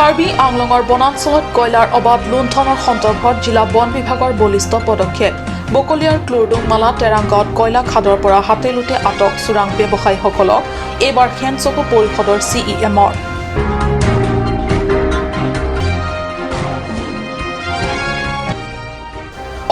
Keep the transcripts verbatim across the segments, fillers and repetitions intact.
কাৰ্বি আংলঙৰ বনাঞ্চলত কয়লাৰ অবাধ লুণ্ঠনৰ সন্দৰ্ভত জিলা বন বিভাগৰ বলিষ্ঠ পদক্ষেপ। বকলিয়াৰ ক্লুৰডুং মালা তেৰাংগাঁৱত কয়লা খাদৰ পৰা হাতে লোতে আটক চোৰাং ব্যৱসায়ীসকলক এইবাৰ সেনচকু পৰিষদৰ চি ই এমৰ।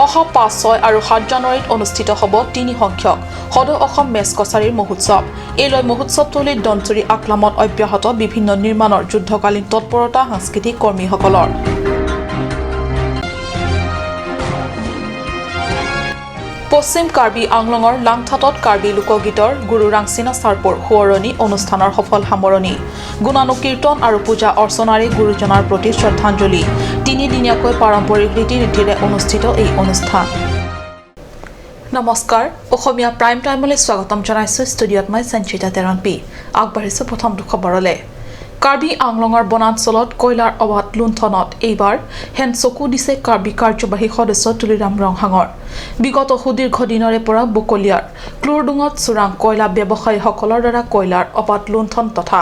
অহা পাঁচ, ছয় আৰু সাত জানুৱাৰীত অনুষ্ঠিত হ'ব তিনি সংখ্যক সদৌ অসম মেচ কছাৰীৰ মহোৎসৱ। এই লৈ মহোৎসৱস্থলী ধনচুৰি আকলামত অব্যাহত বিভিন্ন নিৰ্মাণৰ যুদ্ধকালীন তৎপৰতা সাংস্কৃতিক কৰ্মীসকলৰ। পশ্চিম কাৰ্বি আংলঙৰ লাংথাটত কাৰ্বি লোকগীতৰ গুৰু ৰাংচিনা চাৰপুৰ সোঁৱৰণি অনুষ্ঠানৰ সফল সামৰণি। গুণানুকীৰ্তন আৰু পূজা অৰ্চনাৰে গুৰুজনাৰ প্ৰতি শ্ৰদ্ধাঞ্জলি। তিনিদিনীয়াকৈ পাৰম্পৰিক ৰীতি নীতিৰে অনুষ্ঠিত এই অনুষ্ঠান। নমস্কাৰ, অসমীয়া প্ৰাইম টাইমলৈ স্বাগতম জনাইছো। ষ্টুডিঅ'ত মই সঞ্চিতা তেৰণপি। আগবাঢ়িছো প্ৰথমটো খবৰলৈ। কাৰ্বি আংলঙৰ বনাঞ্চলত কয়লাৰ অবাধ লুণ্ঠনত এইবাৰ সেনচকু দিছে কাৰ্বি কাৰ্যবাহী সদস্য তুলিৰাম ৰংহাঙৰ। বিগত সুদীৰ্ঘ দিনৰে পৰা বকলিয়াৰ ক্লুৰডুঙত চোৰাং কয়লা ব্যৱসায়ীসকলৰ দ্বাৰা কয়লাৰ অবাধ লুণ্ঠন তথা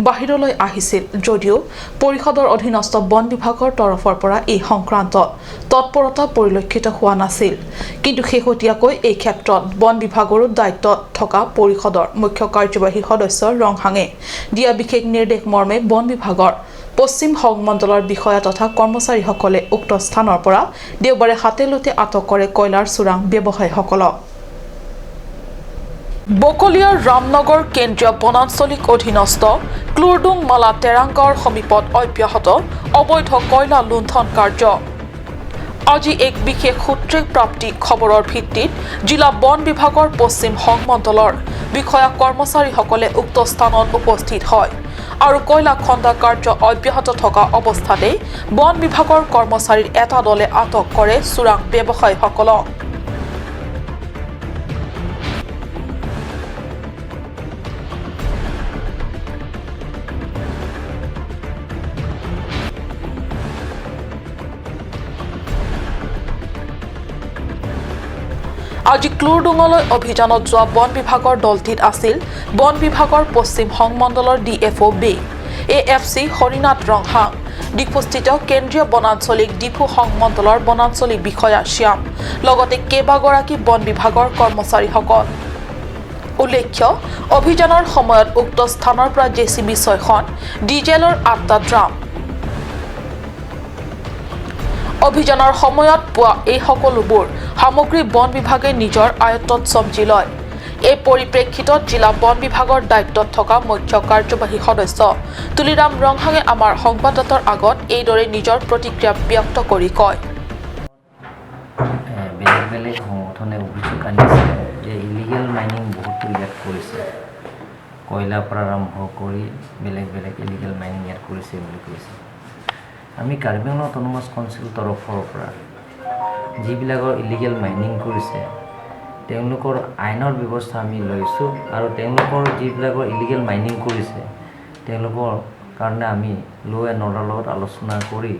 বাহিৰলৈ আহিছিল যদিও পৰিষদৰ অধীনস্থ বন বিভাগৰ তৰফৰ পৰা এই সংক্ৰান্তত তৎপৰতা পৰিলক্ষিত হোৱা নাছিল। কিন্তু শেহতীয়াকৈ এই ক্ষেত্ৰত বন বিভাগৰো দায়িত্বত থকা পৰিষদৰ মুখ্য কাৰ্যবাহী সদস্য ৰংহাঙে দিয়া বিশেষ নিৰ্দেশ মৰ্মে বন বিভাগৰ পশ্চিম সংমণ্ডলৰ বিষয়া তথা কৰ্মচাৰীসকলে উক্ত স্থানৰ পৰা দেওবাৰে হাতে লোতে আটক কৰে কয়লাৰ চোৰাং ব্যৱসায়ীসকলক। বকলিয়াৰ ৰামনগৰ কেন্দ্ৰীয় বনাঞ্চলিক অধীনস্থ ক্লুৰডুং মালা তেৰাংগাঁৱৰ সমীপত অব্যাহত অবৈধ কয়লা লুণ্ঠন কাৰ্য। আজি এক বিশেষ সূত্ৰে প্ৰাপ্তি খবৰৰ ভিত্তিত জিলা বন বিভাগৰ পশ্চিম সংমণ্ডলৰ বিষয়া কৰ্মচাৰীসকলে উক্ত স্থানত উপস্থিত হয় আৰু কয়লা খন্দা কাৰ্য অব্যাহত থকা অৱস্থাতেই বন বিভাগৰ কৰ্মচাৰীৰ এটা দলে আটক কৰে চোৰাং ব্যৱসায়ীসকলক। আজি ক্লুৰডুঙলৈ অভিযানত যোৱা বন বিভাগৰ দলটিত আছিল বন বিভাগৰ পশ্চিম সংমণ্ডলৰ ডি এফ অ' বে এ এফ চি হৰিনাথ ৰংহাং, ডিফুস্থিত কেন্দ্ৰীয় বনাঞ্চলিক ডিফু সংমণ্ডলৰ বনাঞ্চলিক বিষয়া শ্যাম, লগতে কেইবাগৰাকী বন বিভাগৰ কৰ্মচাৰীসকল। উল্লেখ্য, অভিযানৰ সময়ত উক্ত স্থানৰ পৰা জে চি বি ছয়খন, ডিজেলৰ আঠটা ড্ৰাম। অভিযানৰ সময়ত পোৱা এই সকলোবোৰ সামগ্ৰী বন বিভাগে নিজৰ আয়ত্তত চম্জি লয়। এই পৰিপ্ৰেক্ষিতত জিলা বন বিভাগৰ দায়িত্বত থকা মুখ্য কাৰ্যবাহী সদস্য তুলিৰাম ৰংহাঙে আমাৰ সংবাদদাতাৰ আগত এইদৰে নিজৰ প্ৰতিক্ৰিয়া ব্যক্ত কৰি কয়। এ, বেলেগ বেলেগ সংগঠনে অভিযোগ আনিছে যে ইলিগেল মাইনিং বহুতো ইয়াত কৰিছে, কয়লাৰ পৰা আৰম্ভ কৰি বেলেগ বেলেগ ইলিগেল মাইনিং ইয়াত কৰিছে বুলি কৈছে। আমি কাৰ্বি আংলং অট'নমাছ কাউন্সিল তৰফৰ পৰা যিবিলাকৰ ইলিগেল মাইনিং কৰিছে, তেওঁলোকৰ আইনৰ ব্যৱস্থা আমি লৈছোঁ আৰু তেওঁলোকৰ যিবিলাকৰ ইলিগেল মাইনিং কৰিছে, তেওঁলোকৰ কাৰণে আমি ল' এণ্ড অৰ্ডাৰ লগত আলোচনা কৰি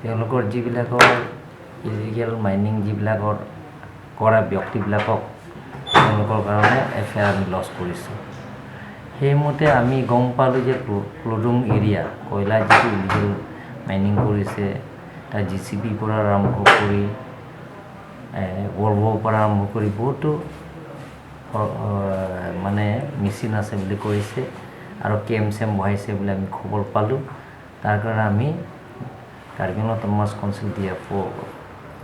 তেওঁলোকৰ যিবিলাকৰ ইলিগেল মাইনিং যিবিলাকৰ কৰা ব্যক্তিবিলাকক তেওঁলোকৰ কাৰণে এফ আই আৰ আমি লজ কৰিছোঁ। সেইমতে আমি গম পালোঁ যে ক্লু-, ক্লুৰডুং এৰিয়া কয়লা যিটো ইলিগেল মাইনিং কৰিছে, তাত জে চি বিৰ পৰা আৰম্ভ কৰি, এ, ভলভোৰ পৰা আৰম্ভ কৰি বহুতো, অ, অ, মানে মেচিন আছে বুলি কৈছে আৰু কেম্প চেম্প বহাইছে বুলি আমি খবৰ পালোঁ। তাৰ কাৰণে আমি Karbi Anglong autonomous council D F O'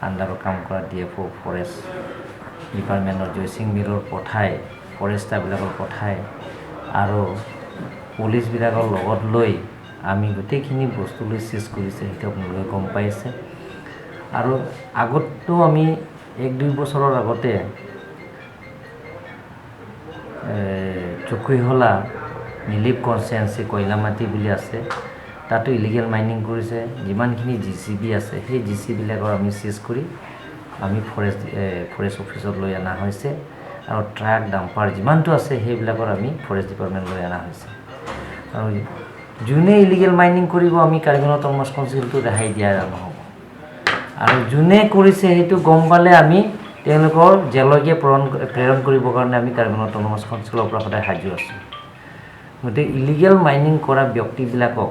আণ্ডাৰত কাম কৰা ডি এফ অ' ফৰেষ্ট ডিপাৰ্টমেণ্টৰ জয়সিং মিলৰ পঠাই, ফৰেষ্টাৰবিলাকৰ পঠাই আৰু পুলিচবিলাকৰ লগত লৈ আমি গোটেইখিনি বস্তু লৈ চিজ কৰিছে, সেইটো আপোনালোকে গম পাইছে। আৰু আগতেও আমি এক দুই বছৰৰ আগতে এ, চকুইহলা নিলিপ কনষ্টিটুৱেঞ্চি কয়লামাটি বুলি আছে, তাতো ইলিগেল মাইনিং কৰিছে। যিমানখিনি জে চি বি আছে, সেই জে চি বিবিলাকৰ আমি চিজ কৰি আমি ফৰেষ্ট, এ, ফৰেষ্ট অফিচত লৈ অনা হৈছে আৰু ট্ৰাক, ডাম্পাৰ যিমানটো আছে, সেইবিলাকৰ আমি ফৰেষ্ট ডিপাৰ্টমেণ্ট লৈ অনা হৈছে। আৰু যোনে ইলিগেল মাইনিং কৰিব, আমি কাৰ্বি আংলং অট'নমাছ কাউন্সিলটো ৰেহাই দিয়া নহ'ব। আৰু যোনে কৰিছে সেইটো গম পালে আমি তেওঁলোকৰ জেললৈকে প্ৰেৰণ, প্ৰেৰণ কৰিবৰ কাৰণে আমি কাৰ্বি আংলং অট'নমাছ কাউন্সিলৰ পৰা সদায় সাজু আছোঁ। গতিকে ইলিগেল মাইনিং কৰা ব্যক্তিবিলাকক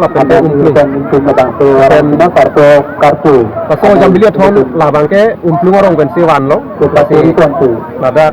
lapen ke Umplung. Pen laso Jambili Athon labang ke Umplung arong pensi vanlo. Lasi ladak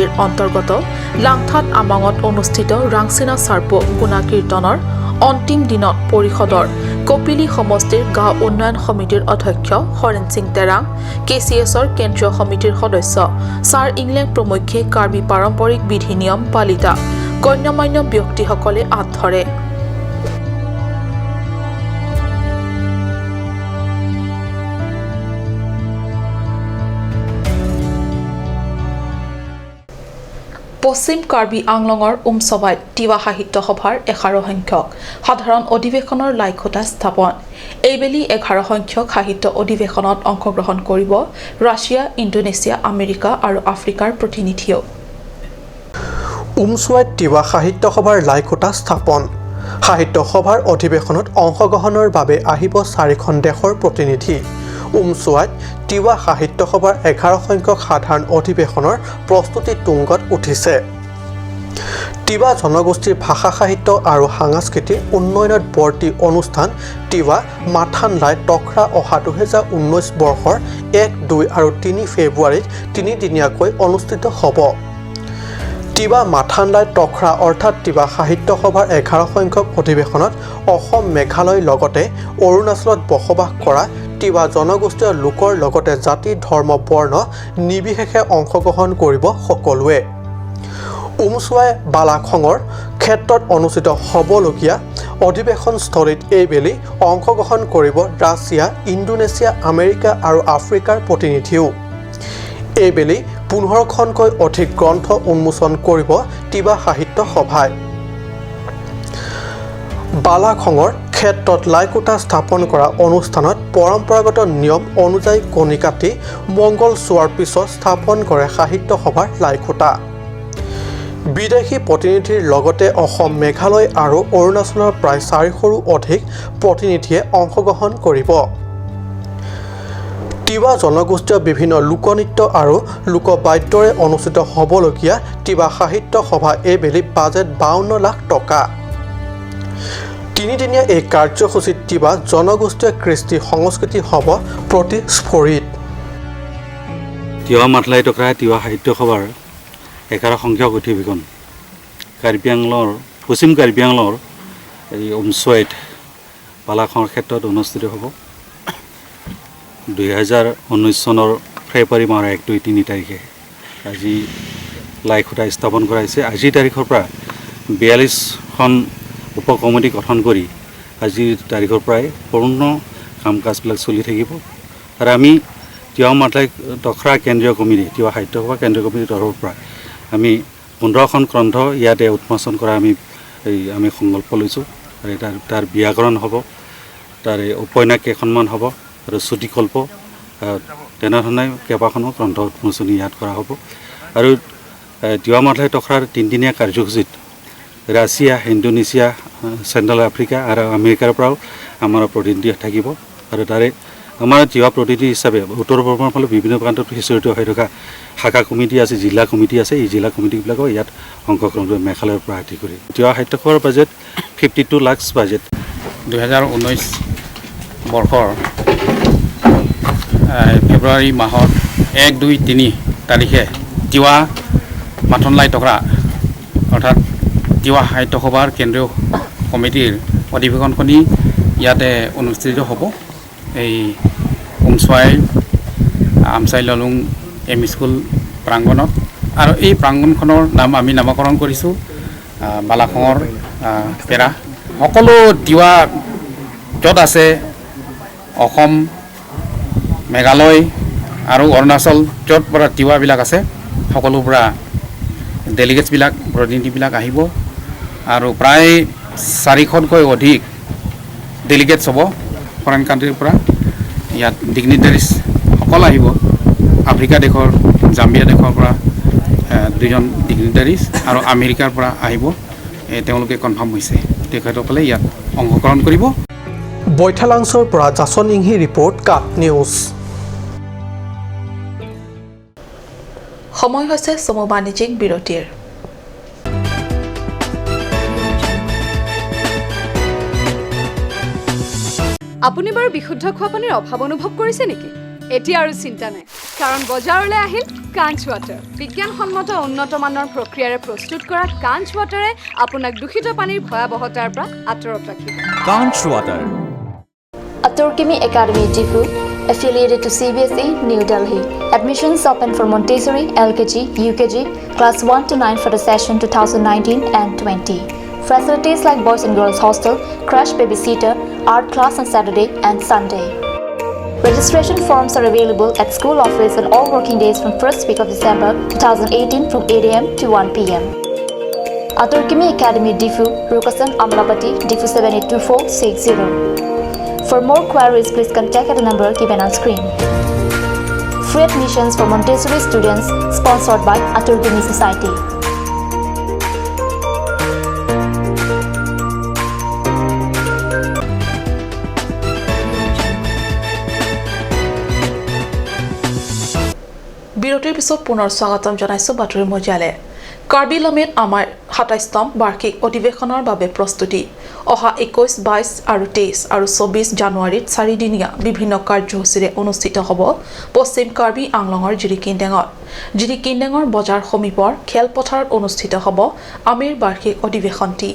চাৰিৰ অন্তৰ্গত লাংথাত আমাঙত অনুষ্ঠিত ৰাংচিনা চাৰ্প গুণাকীৰ্তনৰ অন্তিম দিনত পৰিষদৰ কপিলী সমষ্টিৰ গাঁও উন্নয়ন সমিতিৰ অধ্যক্ষ হৰেণ সিং তেৰাং, কে চি এছৰ কেন্দ্ৰীয় সমিতিৰ সদস্য ছাৰ ইংলেং প্ৰমুখ্যে কাৰ্বি পাৰম্পৰিক বিধি নিয়ম পালিতা গণ্যমান্য ব্যক্তিসকলে আঁত ধৰে। পশ্চিম কাৰ্বি আংলঙৰ উমছৱাইত তিৱা সাহিত্য সভাৰ এঘাৰ সংখ্যক সাধাৰণ অধিৱেশনৰ লাইখুঁটা স্থাপন। এইবেলি এঘাৰ সংখ্যক সাহিত্য অধিৱেশনত অংশগ্ৰহণ কৰিব ৰাছিয়া, ইণ্ডোনেছিয়া, আমেৰিকা আৰু আফ্ৰিকাৰ প্ৰতিনিধিয়েও। উমছৱাইত তিৱা সাহিত্য সভাৰ লাইখুঁটা স্থাপন। সাহিত্য সভাৰ অধিৱেশনত অংশগ্ৰহণৰ বাবে আহিব চাৰিখন দেশৰ প্ৰতিনিধি। উমছৱাইত তিৱা সাহিত্য সভাৰ এঘাৰ সংখ্যক সাধাৰণ অধিৱেশনৰ প্ৰস্তুতি তুংগত উঠিছে। তিৱা জনগোষ্ঠীৰ ভাষা সাহিত্য আৰু সাংস্কৃতিক উন্নয়নত বৰ্তি অনুষ্ঠান তিৱা মাথানলাই টখৰা অহা দুহেজাৰ ঊনৈছ বৰ্ষৰ এক, দুই আৰু তিনি ফেব্ৰুৱাৰীত তিনিদিনীয়াকৈ অনুষ্ঠিত হ'ব। তিৱা মাথানলাই টখৰা অৰ্থাৎ তিৱা সাহিত্য সভাৰ এঘাৰ সংখ্যক অধিৱেশনত অসম, মেঘালয় লগতে অৰুণাচলত বসবাস কৰা তিৱা জনগোষ্ঠীয় লোকৰ লগতে জাতি, ধৰ্ম, বৰ্ণ নিৰ্বিশেষে অংশগ্ৰহণ কৰিব সকলোৱে। উমছৱাই বালাখঙৰ ক্ষেত্ৰত অনুষ্ঠিত হ'বলগীয়া অধিৱেশনস্থলীত এইবেলি অংশগ্ৰহণ কৰিব ৰাছিয়া, ইণ্ডোনেছিয়া, আমেৰিকা আৰু আফ্ৰিকাৰ প্ৰতিনিধিও। এইবেলি পোন্ধৰখনকৈ অধিক গ্ৰন্থ উন্মোচন কৰিব তিৱা সাহিত্য সভাই। বালাখঙৰ ক্ষেত্ৰত লাইখুঁটা স্থাপন কৰা অনুষ্ঠানত পৰম্পৰাগত নিয়ম অনুযায়ী কণী কাটি মংগল চোৱাৰ পিছত স্থাপন কৰে সাহিত্য সভাৰ লাইখুঁটা। বিদেশী প্ৰতিনিধিৰ লগতে অসম, মেঘালয় আৰু অৰুণাচলৰ প্ৰায় চাৰিশৰো অধিক প্ৰতিনিধিয়ে অংশগ্ৰহণ কৰিব। তিৱা জনগোষ্ঠীয় বিভিন্ন লোকনৃত্য আৰু লোকবাদ্যৰে অনুষ্ঠিত হ'বলগীয়া তিৱা সাহিত্য সভা এইবেলি বাজেট বাৱন্ন লাখ টকা। তিনিদিনীয়া এই কাৰ্যসূচীত তিৱা জনগোষ্ঠীয় কৃষ্টি সংস্কৃতি হ'ব প্ৰতিস্ফৰিত। তিৱা মাথানলাই টখৰা তিৱা সাহিত্য সভাৰ এঘাৰ সংখ্যক অধিৱেশন কাৰ্বি আংলঙৰ, পশ্চিম কাৰ্বি আংলঙৰ এই উমছৱাইত বালাখঙৰ ক্ষেত্ৰত অনুষ্ঠিত হ'ব। দুই হাজাৰ ঊনৈছ চনৰ ফেব্ৰুৱাৰী মাহৰ এক, দুই, তিনি তাৰিখে আজি লাইখুঁটা স্থাপন কৰা হৈছে। আজিৰ তাৰিখৰ পৰা বিয়াল্লিছখন উপ কমিটি গঠন কৰি আজিৰ তাৰিখৰ পৰাই সম্পূৰ্ণ কাম কাজবিলাক চলি থাকিব। আৰু আমি তিৱা মাথানলাই টখৰা কেন্দ্ৰীয় কমিটি, তিৱা সাহিত্য সভা কেন্দ্ৰীয় কমিটিৰ তৰফৰ পৰা আমি পোন্ধৰখন গ্ৰন্থ ইয়াতে উন্মোচন কৰা আমি, এই, আমি সংকল্প লৈছোঁ। আৰু তাৰ, তাৰ ব্যাকৰণ হ'ব, তাৰে উপন্যাস কেইখনমান হ'ব, আৰু চুটিগল্প, আহ, তেনেধৰণে কেইবাখনো গ্ৰন্থ উন্মোচনী ইয়াত কৰা হ'ব। আৰু, আহ, তিৱা মাথানলাই টখৰাৰ তিনিদিনীয়া কাৰ্যসূচীত ৰাছিয়া, ইণ্ডোনেছিয়া, আহ, চেণ্ট্ৰেল আফ্ৰিকা আৰু আমেৰিকাৰ পৰাও আমাৰ প্ৰতিনিধি থাকিব। আৰু তাৰে আমাৰ তিৱা প্ৰতিনিধি হিচাপে উত্তৰ পূবৰ ফালে বিভিন্ন প্ৰান্তত সিঁচৰিত হৈ থকা শাখা কমিটি আছে, জিলা কমিটি আছে। এই জিলা কমিটিবিলাকো ইয়াত অংশগ্ৰহণ কৰে, মেঘালয়ৰ পৰা আদি কৰি। তিৱা সাহিত্য সভাৰ বাজেট ফিফটি টু লাখছ বাজেট। দুহেজাৰ ঊনৈছ বৰ্ষৰ, এ, ফেব্ৰুৱাৰী মাহৰ এক, দুই, তিনি তাৰিখে তিৱা মাথানলাই টখৰা অৰ্থাৎ তিৱা সাহিত্য সভাৰ কেন্দ্ৰীয় কমিটিৰ অধিৱেশনখনি ইয়াতে অনুষ্ঠিত হ'ব। এই উমছৱাইৰ আমচাই ললুং এম ই স্কুল প্ৰাংগণত। আৰু এই প্ৰাংগণখনৰ নাম আমি নামকৰণ কৰিছোঁ, আহ, বালাখঙৰ, আহ, পেৰা। সকলো তিৱা য'ত আছে, অসম, মেঘালয় আৰু অৰুণাচল, য'ত পৰা তিৱাবিলাক আছে, সকলোৰ পৰা ডেলিগেটছবিলাক, প্ৰতিনিধিবিলাক আহিব। আৰু প্ৰায় চাৰিশতকৈ অধিক ডেলিগেটছ হ'ব ফৰেইন কাণ্ট্ৰিৰ পৰা। ইয়াত ডিগনিটাৰিজ সকল আহিব। আফ্ৰিকা দেশৰ, জাম্বিয়া দেশৰ পৰা, এ, দুজন ডিগনিটাৰিজ আৰু আমেৰিকাৰ পৰা আহিব। এ, তেওঁলোকে কনফাৰ্ম হৈছে। তেখেতসকলে ইয়াত অংশগ্ৰহণ কৰিব। বৈঠালাংচৰ পৰা জাচন ইংহি ৰিপৰ্ট, কাট নিউজ। সময় হৈছে চমু বাণিজ্যিক বিৰতিৰ। আপুনি বাৰু বিশুদ্ধ খোৱা পানীৰ অভাৱ অনুভৱ কৰিছে নেকি? এতিয়া আৰু চিন্তা নাই, কাৰণ বজাৰলৈ আহিল কাঞ্চ ৱাটাৰ। বিজ্ঞানসন্মত উন্নত মানৰ প্ৰক্ৰিয়াৰে প্ৰস্তুত কৰা কাঞ্চ ৱাটাৰে আপোনাক দূষিত পানীৰ ভয়াৱহতাৰ পৰা আঁতৰত ৰাখিব। Kanch Water. Atur Kimi Academy, Diphu, affiliated to C B S E, New Delhi. Admissions open for Montessori, L K G, U K G, class one to nine for the session two thousand nineteen and twenty. Facilities like boys and girls hostel, crash babysitter, art class on Saturday and Sunday. Registration forms are available at school office on all working days from first week of December two thousand eighteen from eight A M to one P M. Atur Kimi Academy, Diphu, Rukasan Amlapati, Diphu seven eight two four six zero. For more queries, please contact at the number given on screen. Free admissions for Montessori students, sponsored by Atur Kimi Society. বিৰতিৰ পিছত পুনৰ স্বাগতম জনাইছো বাতৰি মজিয়ালে। কাৰ্বি লমেট আমেৰ সাতাইছতম বাৰ্ষিক অধিৱেশনৰ বাবে প্ৰস্তুতি। অহা একৈছ, বাইছ আৰু তেইছ আৰু চৌব্বিছ জানুৱাৰীত চাৰিদিনীয়া বিভিন্ন কাৰ্যসূচীৰে অনুষ্ঠিত হ'ব পশ্চিম কাৰ্বি আংলঙৰ জিৰিকিনডেঙত। জিৰিকিনডেঙৰ বজাৰ সমীপৰ খেলপথাৰত অনুষ্ঠিত হ'ব আমেৰ বাৰ্ষিক অধিৱেশনটি।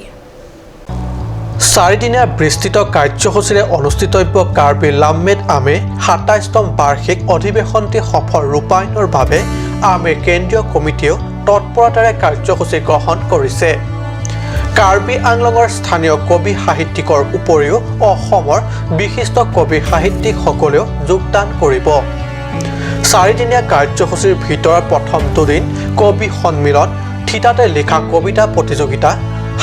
চাৰিদিনীয়া বিস্তৃত কাৰ্যসূচীৰে অনুষ্ঠিতব্য কাৰ্বি লামমেট আমে সাতাইছতম বাৰ্ষিক অধিৱেশনটি সফল ৰূপায়ণৰ বাবে আমে কেন্দ্ৰীয় কমিটিয়েও তৎপৰতাৰে কাৰ্যসূচী গ্ৰহণ কৰিছে। কাৰ্বি আংলঙৰ স্থানীয় কবি সাহিত্যিকৰ উপৰিও অসমৰ বিশিষ্ট কবি সাহিত্যিকসকলেও যোগদান কৰিব। চাৰিদিনীয়া কাৰ্যসূচীৰ ভিতৰত প্ৰথম দুদিন কবি সন্মিলন, থিতাতে লিখা কবিতা প্ৰতিযোগিতা,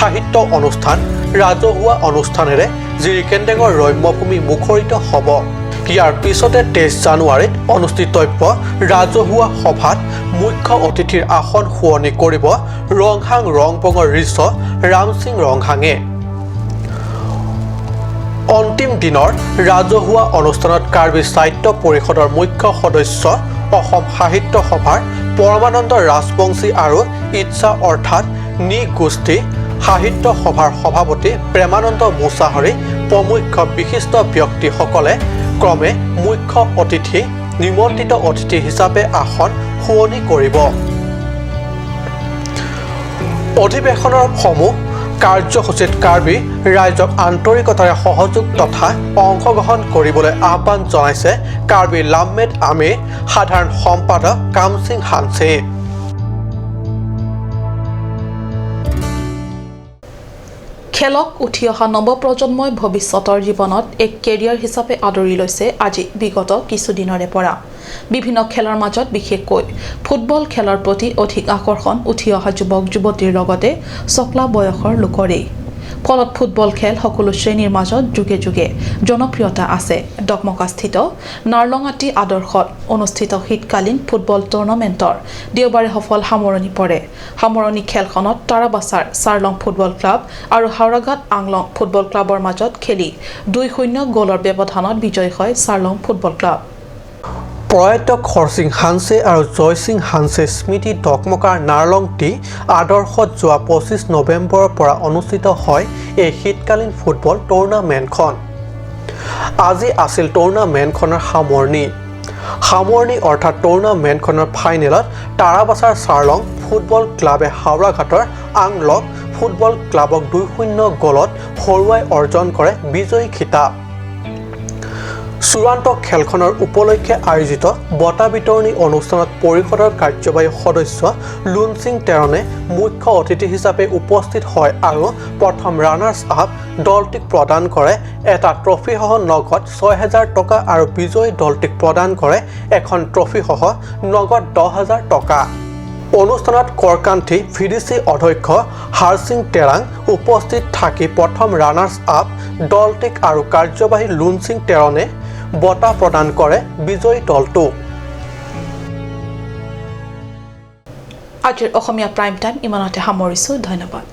সাহিত্য অনুষ্ঠান, ৰাজহুৱা অনুষ্ঠানেৰে জিৰিকেন্দেঙৰ ৰম্যভূমি মুখৰিত হ'ব। ইয়াৰ পিছতে তেইছ জানুৱাৰীত অনুষ্ঠিতব্য ৰাজহুৱা সভাত মুখ্য অতিথিৰ আসন শুৱনি কৰিব ৰংহাং ৰংপঙৰ ৰিচ ৰামসিং ৰংহাঙে। অন্তিম দিনৰ ৰাজহুৱা অনুষ্ঠানত কাৰ্বি সাহিত্য পৰিষদৰ মুখ্য সদস্য, অসম সাহিত্য সভাৰ পৰমানন্দ ৰাজবংশী আৰু ইচ্ছা অৰ্থাৎ নি গোষ্ঠী সাহিত্য সভাৰ সভাপতি প্ৰেমানন্দ মুছাহাৰী প্ৰমুখ্য বিশিষ্ট ব্যক্তিসকলে ক্ৰমে মুখ্য অতিথি, নিমন্ত্ৰিত অতিথি হিচাপে আসন শুৱনি কৰিব। অধিৱেশনৰ সমূহ কাৰ্যসূচীত কাৰ্বি ৰাইজক আন্তৰিকতাৰে সহযোগ তথা অংশগ্ৰহণ কৰিবলৈ আহ্বান জনাইছে কাৰ্বি লামমেট আমে সাধাৰণ সম্পাদক কামসিং হানছে। খেলক উঠি অহা নৱপ্ৰজন্মই ভৱিষ্যতৰ জীৱনত এক কেৰিয়াৰ হিচাপে আদৰি লৈছে আজি বিগত কিছুদিনৰে পৰা। বিভিন্ন খেলৰ মাজত বিশেষকৈ ফুটবল খেলৰ প্ৰতি অধিক আকৰ্ষণ উঠি অহা যুৱক যুৱতীৰ লগতে চকলা বয়সৰ লোকৰেই। ফলত ফুটবল খেল সকলো শ্ৰেণীৰ মাজত যুগে যুগে জনপ্ৰিয়তা আছে। ডকমকাস্থিত নাৰলঙাটি আদৰ্শত অনুষ্ঠিত শীতকালীন ফুটবল টুৰ্ণামেণ্টৰ দেওবাৰে সফল সামৰণি পৰে। সামৰণি খেলখনত তাৰাবাছাৰ চাৰলং ফুটবল ক্লাব আৰু হাওৰাঘাট আংলং ফুটবল ক্লাবৰ মাজত খেলি দুই শূন্য গ'লৰ ব্যৱধানত বিজয়ী হয় চাৰলং ফুটবল ক্লাব। প্ৰয়াত খৰসিং হানছে আৰু জয়সিং হানছে স্মৃতি ডকমকাৰ নাৰলং টি আদৰ্শত যোৱা পঁচিছ নৱেম্বৰৰ পৰা অনুষ্ঠিত হয় এই শীতকালীন ফুটবল টুৰ্ণামেণ্টখন। আজি আছিল টুৰ্ণামেণ্টখনৰ সামৰণি। সামৰণি অৰ্থাৎ টুৰ্ণামেণ্টখনৰ ফাইনেলত তাৰাবাছাৰ চাৰলং ফুটবল ক্লাবে হাওৰাঘাটৰ আংলং ফুটবল ক্লাবক দুই শূন্য গ'লত হৰুৱাই অৰ্জন কৰে বিজয়ী খিতাপ। চূড়ান্ত খেলখনৰ উপলক্ষে আয়োজিত বঁটা বিতৰণী অনুষ্ঠানত পৰিষদৰ কাৰ্যবাহী সদস্য লুনচিং তেৰণে মুখ্য অতিথি হিচাপে উপস্থিত হয় আৰু প্ৰথম ৰাণাৰ্ছ আপ দলটিক প্ৰদান কৰে এটা ট্ৰফীসহ নগদ ছয় হাজাৰ টকা আৰু বিজয়ী দলটিক প্ৰদান কৰে এখন ট্ৰফীসহ নগদ দহ হাজাৰ টকা। অনুষ্ঠানত কৰ কান্থি ভি ডি চি অধ্যক্ষ হাৰসিং তেৰাং উপস্থিত থাকি প্ৰথম ৰাণাৰ্ছ আপ দলটিক আৰু কাৰ্যবাহী লুনসিং তেৰণে বঁটা প্ৰদান কৰে বিজয়ী দলটোক। আজিৰ অসমীয়া প্ৰাইম টাইম ইমানতে সামৰিছো। ধন্যবাদ।